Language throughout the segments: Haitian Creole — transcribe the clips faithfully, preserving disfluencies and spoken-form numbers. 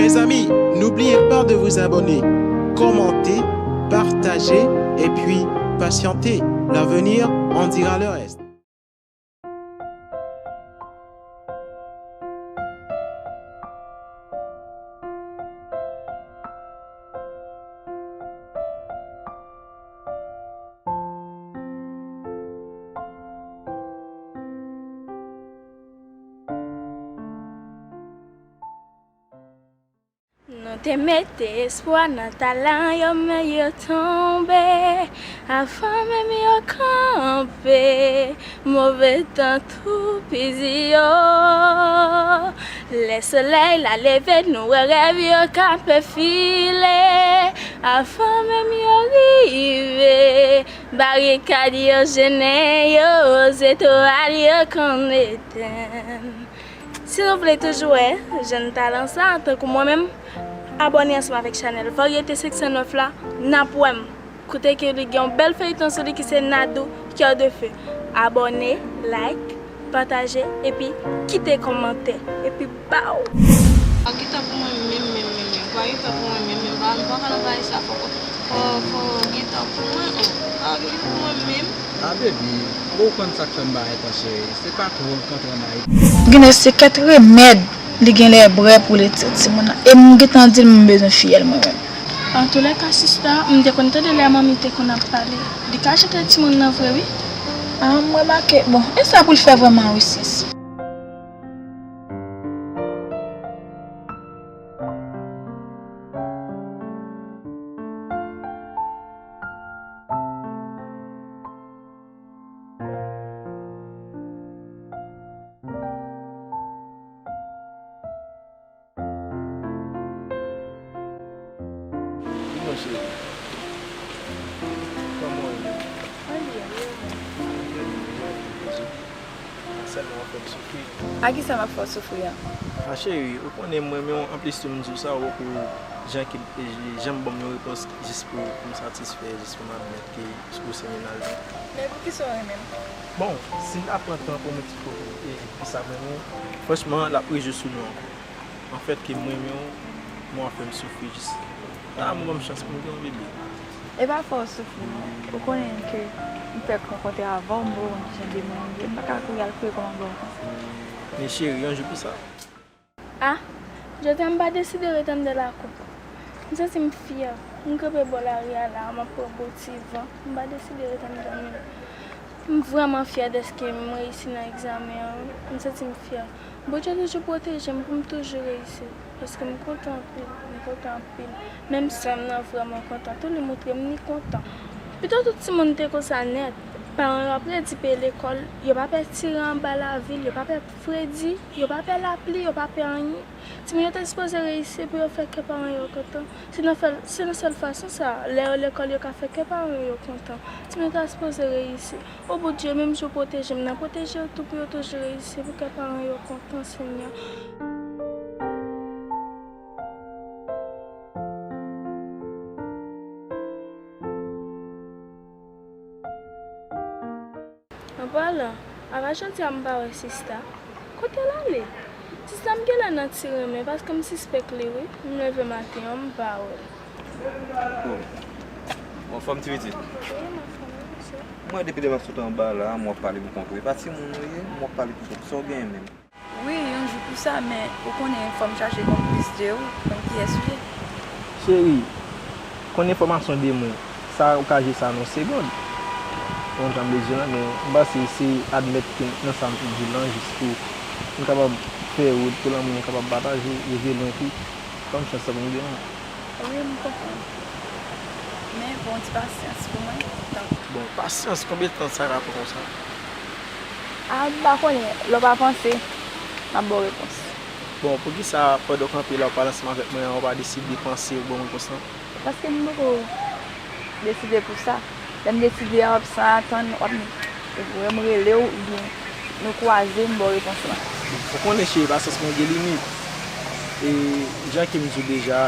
Les amis, n'oubliez pas de vous abonner, commenter, partager et puis patienter. L'avenir en dira le reste. Nou te mete espwa nan talan yo, men yo tonbe avan menm yo kanpe. Move tan toupizi yo. Lè solèy la leve, nou wè rèv yo kanpe file avan menm yo rive. Barikad yo jennen yo, zetwal yo konn etenn. Si nou vle toujou wè jèn talan sa, tankou mwen menm, abòne ansanm avèk chanèl Varyete senk san nèf la, n ap wè m. Kote ke li gen yon bèl feyton sou li ki se Nadou, Cœur de Feu. Abòne, like, pataje, epi kite kòmantè. Epi baw! Pa gen tan pou mwen menm, menm, menm, menm. Pa gen tan pou mwen menm, menm. Pa, m pa ka nan bagay sa, fò, fò, fò gen tan pou mwen, oh. Pa gen tan pou mwen menm. Ah, baby, bon, ou konn sa k fè m ba etan, cheri. Se pa twò m kontre an Ayiti. Genlè se kèk remèd li genlè bwè pou l retire timoun nan. E m gentan di l m bezwen fiyèl mwen menm. Antoulèka, sista, m te konn tande lè manmi te konn ap pale. Li ka jete timoun nan vre, wi. Ah, m remake. Bon, e sa pou l fè vrèman, wi, sis. Di non, cheri. Kòman w ye? Mwen byen, e ou menm? Mwen byen, mwen byen. Sèlman w ap fè m soufri. A kisa m ap fè w soufri an? A cheri, ou konnen m renmen w, anplis tou m di w sa, ou wè jan ke, jan m ban m yon repons jis pou, pou m satisfè, jis pou m admèt ke ou se mennaj mwen. Men poukisa w renmen m? Bon, si m ta pran tan pou m eksplike w poukisa m renmen w, franchman, l ap rejwe sou nou ankò. Anfèt, ke m renmen w, men w ap fè m soufri jis. Ah, mwen ban m chans pou m gen yon bebe. E pa fè w soufri non. Ou konnen ke m fèk rankontre avè w, m poko konn kijan de moun ou ye. M pa ka kouri al kriye kòman m wè w konsa. Men cheri, yon jou pou sa. Ah, jodi a m pa deside ret anndan lakou. M santi m fyè. M kanpe bò lari a la, m ap pran bon ti van. M pa deside ret anndan menm. M vrèman fyè dèske m reyisi nan egzamen an, wi. M santi m fyè. Bondye toujou pwoteje m pou m toujou reyisi. Paske m kontan anpil, m kontan anpil. Menm sè m nan vrèman kontan tou, li montre m li kontan. Pito tout timoun te konsa nèt. Paran yo ap redi peye lekòl, yo pa pè tire anba lavil, yo pa pè fredi, yo pa pè lapli, yo pa pè anyen. Timoun yo te sipoze reyisi pou yo fè kè paran yo kontan. Se nan fèl, se nan sèl fason sa, lè yo lekòl, yo ka fè kè paran yo kontan. Timoun yo ta sipoze reyisi. O Bondye, menm jan w pwoteje m nan, pwoteje yo tou pou yo toujou reyisi, pou kè paran yo kontan, Senyè. An palan, apa jodi a m pa wè sista. Kote l ale? Sista m genlè nan ti renmen, paske m sispèk li wi. M leve maten an, m pa wè l. Oh. Bon, anfòm ti pitit? Wi, m anfòm wi, mesye. M wè depi lè m ap sot anba la, m w ap pale poukont ou. E pa timoun ou ye, m w ap pale poukont ou. Sa w genyen menm? Wi, yon jou pou sa, men ou konnen fò m chache konplis de ou, konn kiyès ou ye. Cheri, konn enfòmasyon de mwen, sa ou ka jere sa nan yon segonn. Ou konn jan m bezwen an, men m panse se admèt ke nan sa m te di w lan, jis pou m kapab fè wout, pou lanmou nou kapab pataje, rive lwen tou. Ban m chans sa pou m gen an. Wi, m konprann. Men, fò w ti pasyans pou mwen, tank. Bon, pasyans, konbyen tan sa ka pran konsa? A, m pa konnen. Lè w pa panse, m ap ba w repons. Bon, poukisa pandan w kanpe la, w pale ansanm avèk mwen an, w pa deside panse, w ban m repons lan? Paske m poko deside pou sa. Lè m deside a, w ap san atann, w ap, ou wè m rele w, oubyen nou kwaze, m ba w repons lan. Ou konnen, cheri, pasyans mwen gen limit. E, jan ke m di w deja,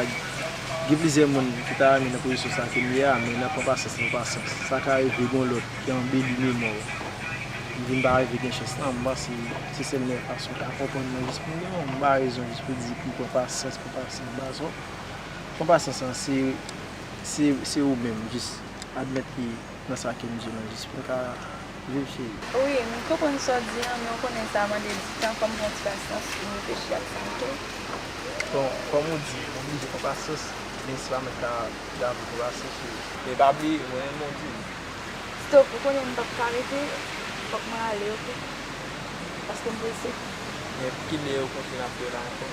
gen plizyè moun ki ta renmen nan pozisyon sa ke m ye a, men n ap pran pasyans, pran pasyans. Sa ka rive gen yon lòt ki anbeli memwa w. M vin pa rive gen chans lan, m panse se sèl meyè fason w ka konprann mwen jis pou m di, bon, m pa rezon jis pou di pou pran pasyans, pran pasyans, baz, pran pasyans lan, se, se, se ou menm, jis admèt li nan sa ke m di w lan, jis pou m ka viv, cheri. Wi, m konprann sa w di an, men w konnen sa mande di tan, fò m pran ti pasyans pou m reflechi ak sa m tou. Bon, kòm ou di, m oblije pran pasyans, men se pa mwen k ta, ki ta pou pran pasyans, cheri. Men pa bliye, mwen menm, m di. Stop, ou konnen m p ap ka rete, fòk mwen ale, oke? Paske m prese. Men pou kilè ou konte n ap wè la ankò?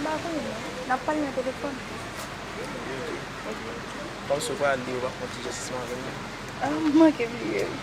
M pa konnen non. N ap pale nan telefòn. Ok. Ok. Kòmsi ou pral li, ou pa fè yon ti jès ansanm avè m non? Ah, m manke bliye wi.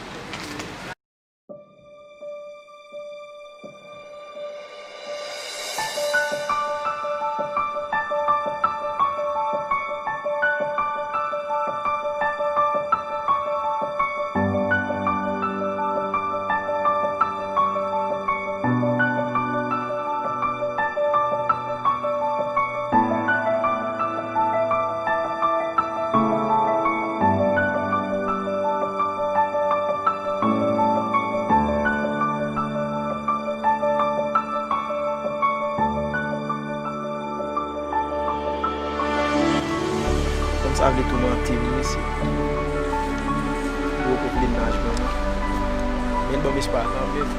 Kòm sa vle toumante m wi, se gwo konplenaj mwen non. Men l ban m espwa kanmenm.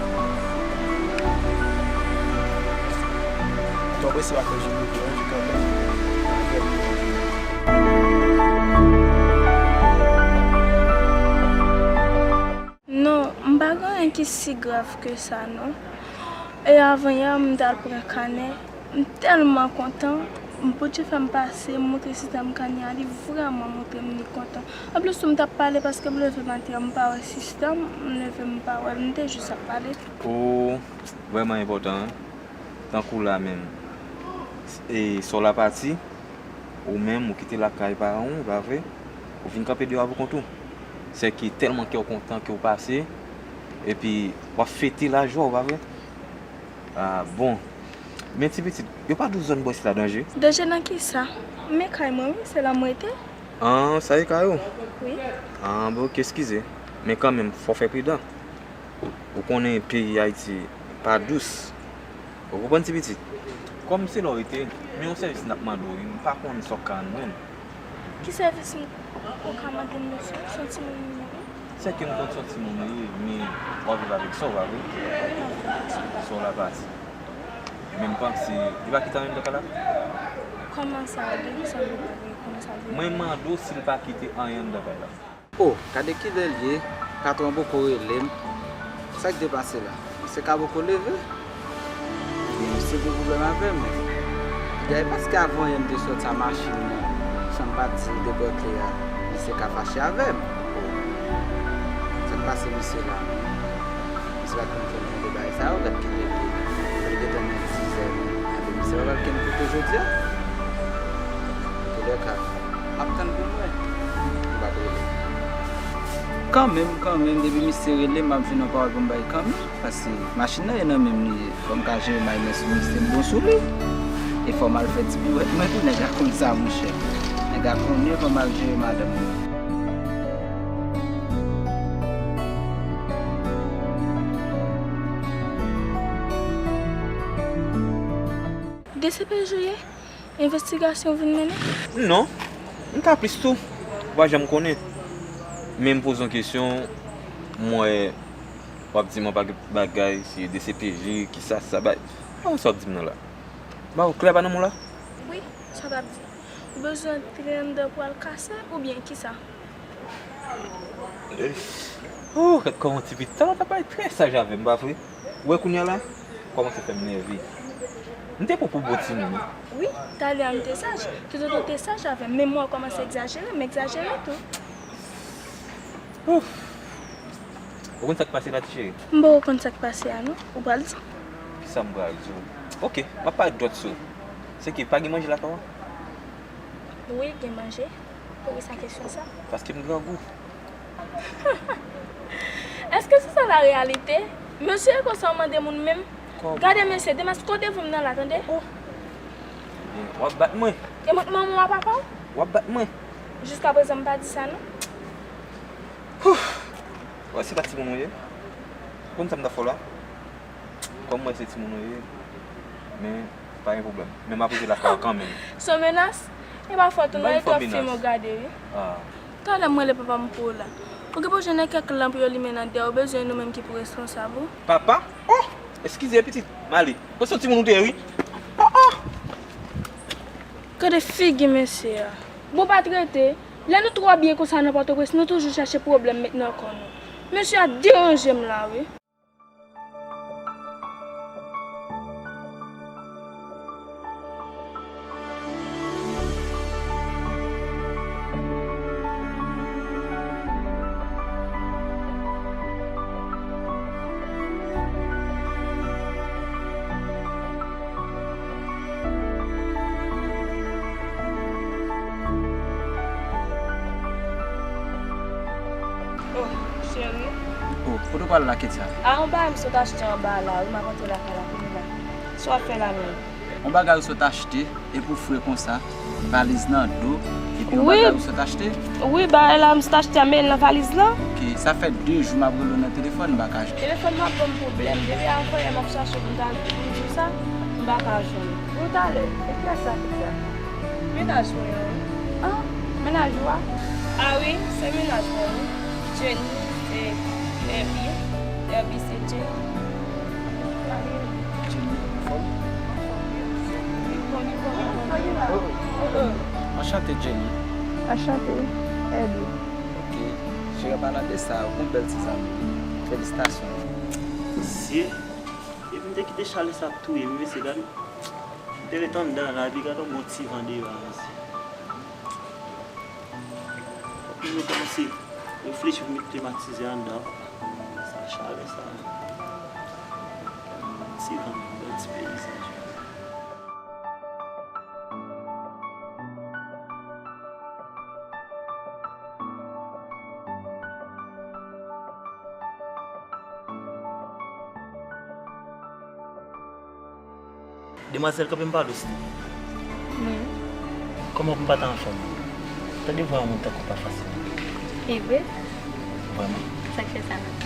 Ton prese pa fè jou mouton, jou kanmenm. Non, m pa gen anyen ki si grav ke sa non. E avan yè, m t al pran kanè. M tèlman kontan. Bondye fè m pase, m montre sista m kanè a, li vrèman montre m li kontan. Anplis tou, m t ap pale paske m leve maten an, m pa wè sista m, m leve, m pa wè l, m te jis ap pale. Ou vrèman enpòtan, wi. Tankou la menm. E sè w la pati, ou menm, ou kite lakay paran w, pa vre? Ou vin kanpe deyò a pou kont ou. Sè ke tèlman kè w kontan ke w pase, epi w ap fete lajwa w, pa vre? Ah, bon. Men ti pitit, yo pa di w zòn bò isit la danje? Danje nan kisa? Men kay mwen wi, se la m rete. Ah, sa e kay ou? Wi. Ah, bon, oke, eskize. Men kanmenm, fò w fè pridan. Ou konnen peyi Ayiti pa dous. Ou konprann ti pitit? Kòm se la w rete, men yon sèvis n ap mande w wi, m pa konn sa w ka rann mwen. Ki sèvis m, ou ka mande m mesye? Se yon timoun m ye wi. Sè ke m konn se yon timoun ou ye, men w ap viv avèk sè w, pa vre? Sè w la pati. Men m panse, li pa kite anyen anndan kay la? Kòman sa, de kisa w vle pale? Kòman sa vle? Mwen mande w si l pa kite anyen anndan kay la. O, gade kilè l ye, patwon an poko rele m. Sa k te pase la? Misye ka poko leve? Ebyen, misye gen pwoblèm avè m. Dayè, paske avan yè m te sòti a machin nan, san m pa t di l de bò kle a, misye ka fache avè m. O, sa k pase misye la menm? Misye pa t konn fè m tande bagay sa yo, gad kilè l ye. Li gentan nan dizè menm. Ebyen, misye pa pral kenbe kouto jodi a. Antoulèka, m ap tann pou mwen. M p ap rele. Kanmenm, kanmenm, depi misye rele m, m ap jwenn yon pawòl pou m bay kanmenm. Paske machin nan e nan men m li ye. Fò m ka jere m al men sou misye, m bon sou li. E fò m al fè ti piwèt mwen tou, nèg la konn sa, monchè. Nèg la konnen fò m al jere madanm mwen. D C P J ou ye? Envestigasyon w vin mennen? Non, m ka plis tou. Ou pa janm konnen. Men m poze yon kesyon, m wè w ap di m yon pakèt bagay, se D C P J, kisa sa bay. Kòman sa w ap di m nan la? Ba ou klè pa nan mo la? Wi, sa w t ap di? Ou bezwen antre anndan pou al kase oubyen kisa? Oh, gad kòman ti pitit. Talè w t ap pale trè saj avè m, pa vre? Ou wè kounye a la? Kòmanse fè m nève. M te pran pou bon timoun, wi. Wi, talè a m te saj. Toutotan w te saj avè m. Men mwen w kòmanse egzajere, m egzajere tou. Ouf! Ou konn sa k pase la, ti cheri? M poko konn sa k pase a, non. Ou pral di m? Kisa m pral di w? Oke, m ap pale dòt sou. Se ke pa gen manje lakay ou? Wi, gen manje. Poukisa kesyon sa? Paske m grangou. Èske se sa la reyalite? Mesye, e konsa w mande moun menm? Kòman? Gade mesye, demas kote vin nan la, tande? Oh. Ebyen, w ap bat mwen. E mwen k manman w a papa w? W ap bat mwen. Jiskaprezan m pa di sa, non. Ou wè se pa timoun ou ye? Konn sa m t ap fè w la? Kòm mwen se timoun ou ye, men pa gen pwoblèm. Men m ap rive lakay ou kanmenm. Se yon menas? E pa fòt ou non, e twòp fim ou gade, wi. Ah. Talè m rele papa m pou ou la. Ou gen pou jwenn kèk lanp yo limen nan dèyè, ou bezwen nou menm ki pou responsab ou. Papa? Oh! Eskize, pitit. M ale. Mwen se yon timoun ou te ye, wi. Oh, oh! Gade figi mesye a. Bon, pa t rete. Lè nou twò byen konsa nan Pòtoprens, nou toujou chèche pwoblèm met nan kò nou. Mesye a deranje m la, wi. Oh, cheri. Oh, kote w pral la, Ketia? A, yon bagay m sot achte anba la, wi, m ap antre lakay la kounye la. Sa w ap fè la menm? Yon bagay ou sot achte, epi w fre konsa, valiz nan do, epi yon bagay ou sot achte? Wi, bagay la m sot achte a, men l nan valiz lan. Ok, sa fè de jou m ap rele w nan telefòn, m pa ka jwenn. Telefòn mwen ap ban m pwoblèm. Depi avanyè m ap chache pou m ta, pou m di w sa, m pa ka jwenn. Pou talè, e kiyès sa ki sa? Mennaj mwen an, wi. Ah, mennaj ou a? Ah wi, se mennaj mwen, wi. Jenny, se Herbie. Herbie, se Jenny. Jenny, anfòm? Anfòm, wi. Li bon, li bon, li bon, li bon. Oh, oh. Anchante, Jenny. Anchante, Herbie. Ok. Cheri, an palan de sa, ou gon bèl ti zanmi. Felisitasyon. Mesye, epi m te kite chalè sa ap touye m, mesye, gade. M te ret anndan la, epi gade yon bon ti van deyò a, mesye. Fòk mwen kòmanse reflechi pou m met klimatize anndan, papa. Sa chalè sa. Ti van, bèl ti peyizaj. Demwazèl, kanpe m pale w, silvouplè. Wi. Kòman pou m pa ta anfòm? Tande vwa yon moun tankou w pa fasil. E vre? Vrèman. Sa k fè sa menm?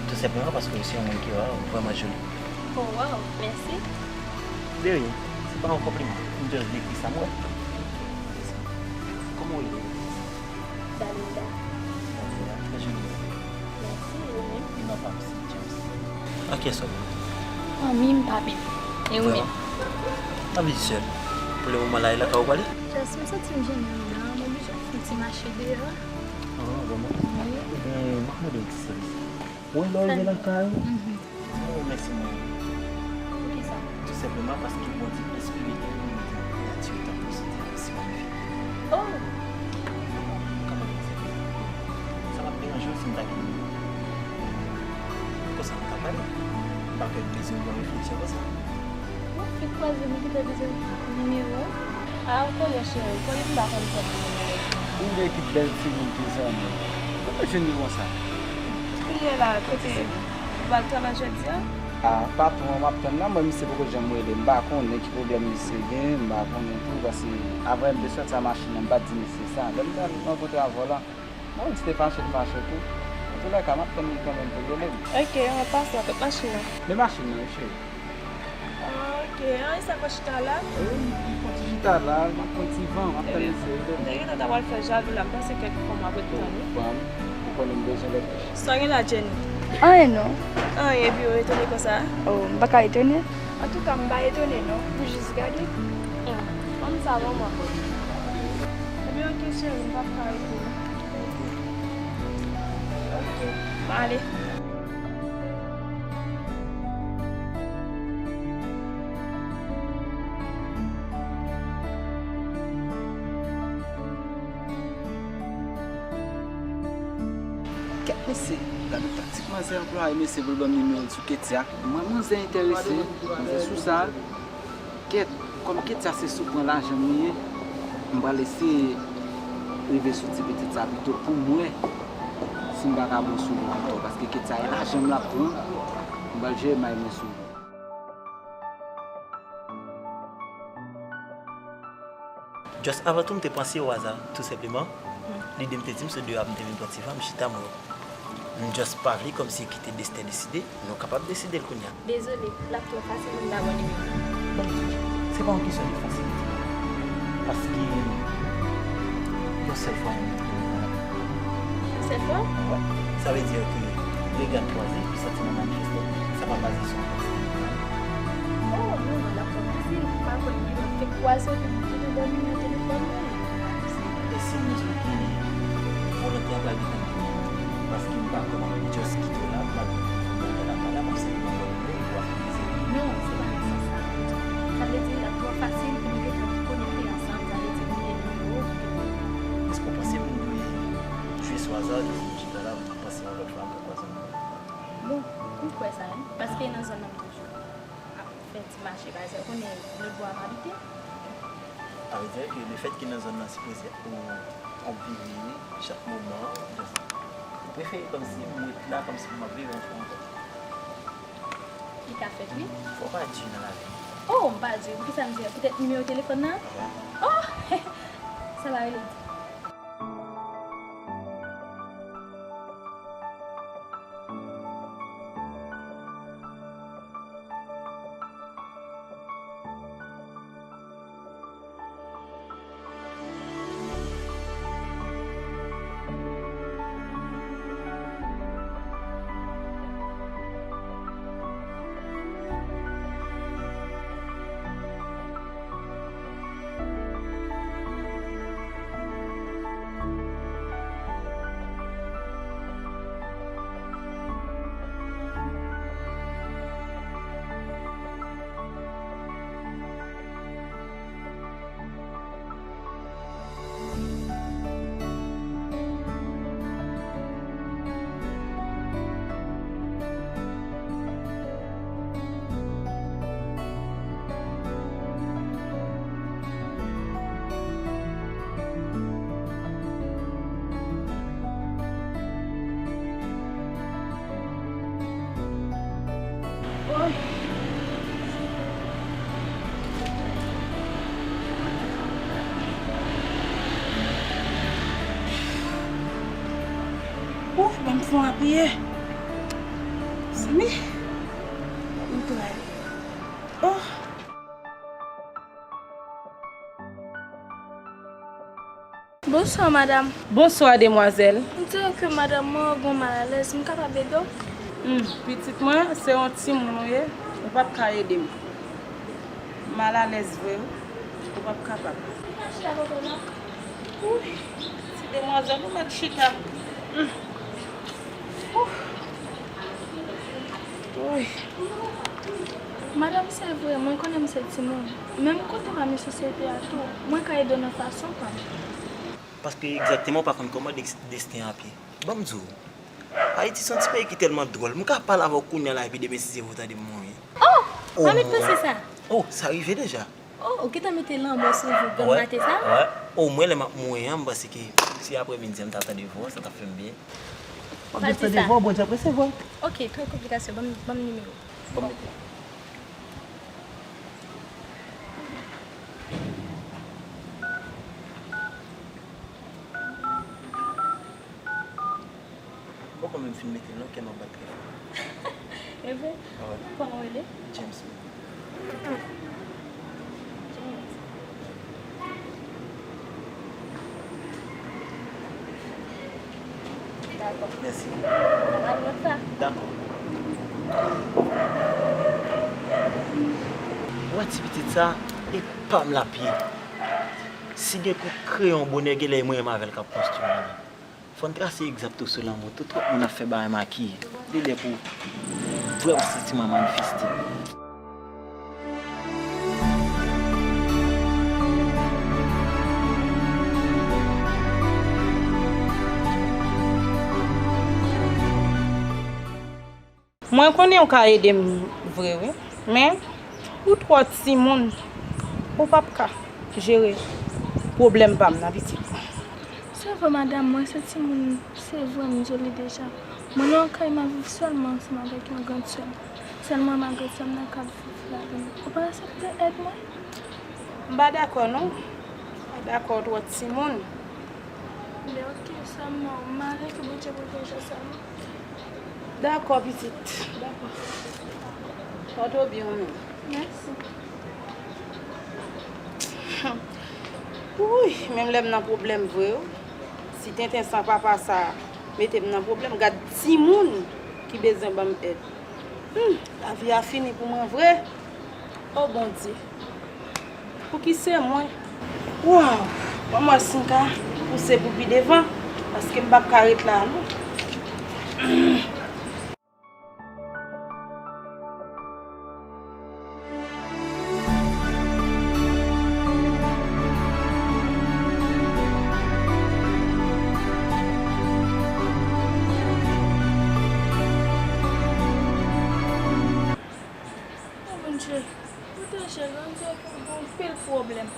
Tou senpleman paske w se yon moun ki ra, ou vrèman joli. Oh, wow, mèsi. De rien. Se pa yon konpliman. M just dekri sa m wè. Kòman w rele? Dalinda. Dalinda, trè joli non. Mèsi, ou menm? E non pa m se James. Ak kiyès w ap pale? Fanmi m, papi m. E ou menm? Vrèman? Anvi di sèl. Pou le moman la, e lakay ou prale? James, m santi m jennen nan, m oblije fè yon ti mache deyò a. Ah, vrèman? Wi. Ebyen, m ap mande w yon ti sèvis. Ou wè lè w rive lakay ou? Mhm. Ou remèsye mwen. Poukisa? Tou senpleman paske Bondye enspire tèt mwen mete yon kreyati tankou w sou tè a osi manifik. Oh! Ou kapab remèsye Bondye. Sa p ap deranje w si m ta gen nimewo w? Konsa nou ka pale. M pa kwè m bezwen pran refleksyon konsa. Bon, fèk kwaze nou ki te bezwen nimewo. A, ou konnen cheri, konnen m pa konn pran nimewo. Ou gen ki bèl timoun ke zanmi. Kote w jwenn li konsa? Kounye a la, kote ou pral travay jodi a? A, patwon an m ap tann la, mwen misye poko janm rele. M pa konnen ki pwoblèm misye gen, m pa konnen tou, paske avan m te sòti a machin nan, m pa t di misye sa. Lè m t al rankontre avè w la, mwen di te fache, l fache tou. Antoulèka, m ap tann li kanmenm pou l rele m. Ok, an pasan, kot machin nan? Men machin nan wi, cheri. Ah, ok. Ah, e sa k ap chita la? Wi, m pran ti chita la, m ap pran ti van, m ap tann misye rele m. Ebyen, m te gentan ta pral fè jalou la, m panse kèk fwa m ap ret tann ou. Fanm, ou konnen m bezwen lòt fi. Sa gen la, Jenny? Anyen non. Anyen, epi ou etone konsa? Oh, m pa ka etone. Antouka, m pa etone non, m jis gade. Hmm, fanm sa vrèman bèl. Ebyen, ok, cheri, m p ap ka rete non. Ok, m ale. Kèt mesye, gade taktik manzè anplwaye mesye pou l ban m nimewo l sou Ketia. Mwen manzè enterese, manzè sou sa. Kèt, kòm Ketia se sou pran lajan m li ye, m pral eseye rive sou ti pitit sa pito pou m wè si m pa ka bon sou li pito, paske Ketia e lajan m l ap pran, m pral jere may mwen sou li. Just avan tou, m te pran se o aza, tou senpleman. Lide m te di m sot deyò a, m te vin pran ti van, m chita, m wè w. M just pa vle kòmsi kite desten deside, nou kapab deside l kounye a. Dezole, l ap twò fasil pou m ta ba w nimewo l. Bon, se pa yon kesyon de fasilite. Paske yon sèl fwa yon moun pwomèt nan lavi. Yon sèl fwa? Wi. Sa vle di ke regard kwaze, epi santiman manifeste, sa pa baze sou yon fasilite. Oh, non, non, l ap twò fasil. M pa kwè m gen dwa fèk kwaze w epi m kite w ba w nimewo telefòn mwen. E si m di w ke volonte a pral depann de mwen, paske m pa kwè m ap just kite w la, m ap fè bagay la pa la, m ap sèvi yon lòt moun pou afilize. Non, se pa nan sans sa. Sa vle di l ap twò fasil pou nou gentan konekte ansanm, sa vle di m gen nimewo w pou te. Èske w panse m dwe jwe sou aza, jwe sou chita la, m panse yon lòt fwa m ka kwaze w? Bon, m kwè sa, wi, paske nan zòn nan m toujou ap fè ti mache, pa egzanp, ou konnen lòt bò a m abite. Sa vle di ke lefètke nan zòn nan sipoze ou, ou ap viv li chak moman, just, ou prefere kòmsi m ret la, kòmsi m ap viv yon fwa ankò. Li ka fèt, wi. Fò w pa di nan lavi. Oh, m pa di. Poukisa m di? Poutèt nimewo telefòn nan? Wi. Oh! Sa pa rele di. Ouf, ban m fon apiye. Mezanmi. Mwen pral. Oh. Bonswa, madanm. Bonswa, demwazèl. M di w ke madanm mwen gon malalèz, m kapab ede w? Hmm, pitit mwen, se yon timoun ou ye, ou p ap ka ede m. Malalèz vre, wi. Ou p ap kapab. Ou pa chita kote w la? Wi, ti demwazèl, ou mèt chita. Hmm. Ouf. Wi. Madanm, se vre, mwen konnen m se timoun. Men m kontan pa men sosyete a tou. Mwen ka ede w nan fason pa m. Paske egzakteman w pa konn kòman des-, desten an ap ye. Ban m di w, Ayiti se yon ti peyi ki tèlman dwòl. M ka pale avè w kounye a la epi demen si se vre w tande m mouri. Oh! Pa met panse sa. Oh, sa rive deja. Oh, ou gentan mete lanmò sou vou granm maten sa? Wè, wè. Omwen lè m ap mouri an, m panse ke si aprè midi an m ta tande vwa w, sa t ap fè m byen. W ap jis tande vwa w, Bondye ap resevwa. Ok, trè konplitasyon, ban m, ban m nimewo. Ban m mete. M poko menm fin mete l non, kè m ap bat trè fò. E vre? Wi. Kòman w rele? James. James. Dakò. Mèsi. N ap pale lòt fwa. Dakò. Ou wè ti pitit sa, e pa m l ap ye. Si gen kout kreyon bonè, genlè e mwen menm avè l k ap konstwi yon. Fò n trase egzanp tou sou lanmou tou. Twòp moun ap fè bagay makiye. Li lè pou vrè santiman manifeste. Mwen konnen w ka ede m vre wi, men ou twò timoun, ou p ap ka jere pwoblèm pa m nan pitit. Se vre madanm, mwen se timoun, se vre m dezole deja. Mwen nan yon kay m ap viv sèlman ansanm avèk yon grann sè m. Sèlman ma grann sè m nan k ap viv ladan l. Ou pa aksepte èd mwen? M pa dakò non. M pa dakò, w twò timoun. Men oke sè m, m ale, ke Bondye pwoteje w sèlman. Dakò, pitit. Dakò. Pòte w byen ou menm. Mèsi. Wouy, menm lè m nan pwoblèm vre, wi. Si tenten san papa sa mete m nan pwoblèm, gad timoun ki bezwen ban m èd. Hmm, lavi a fini pou mwen vre. O Bondye, pouki se mwen? Waw, ban m wè si m ka pouse pou pi devan, paske m p ap ka ret la non. O Bondye, pwoteje l, Bondye, pou anpil pwoblèm.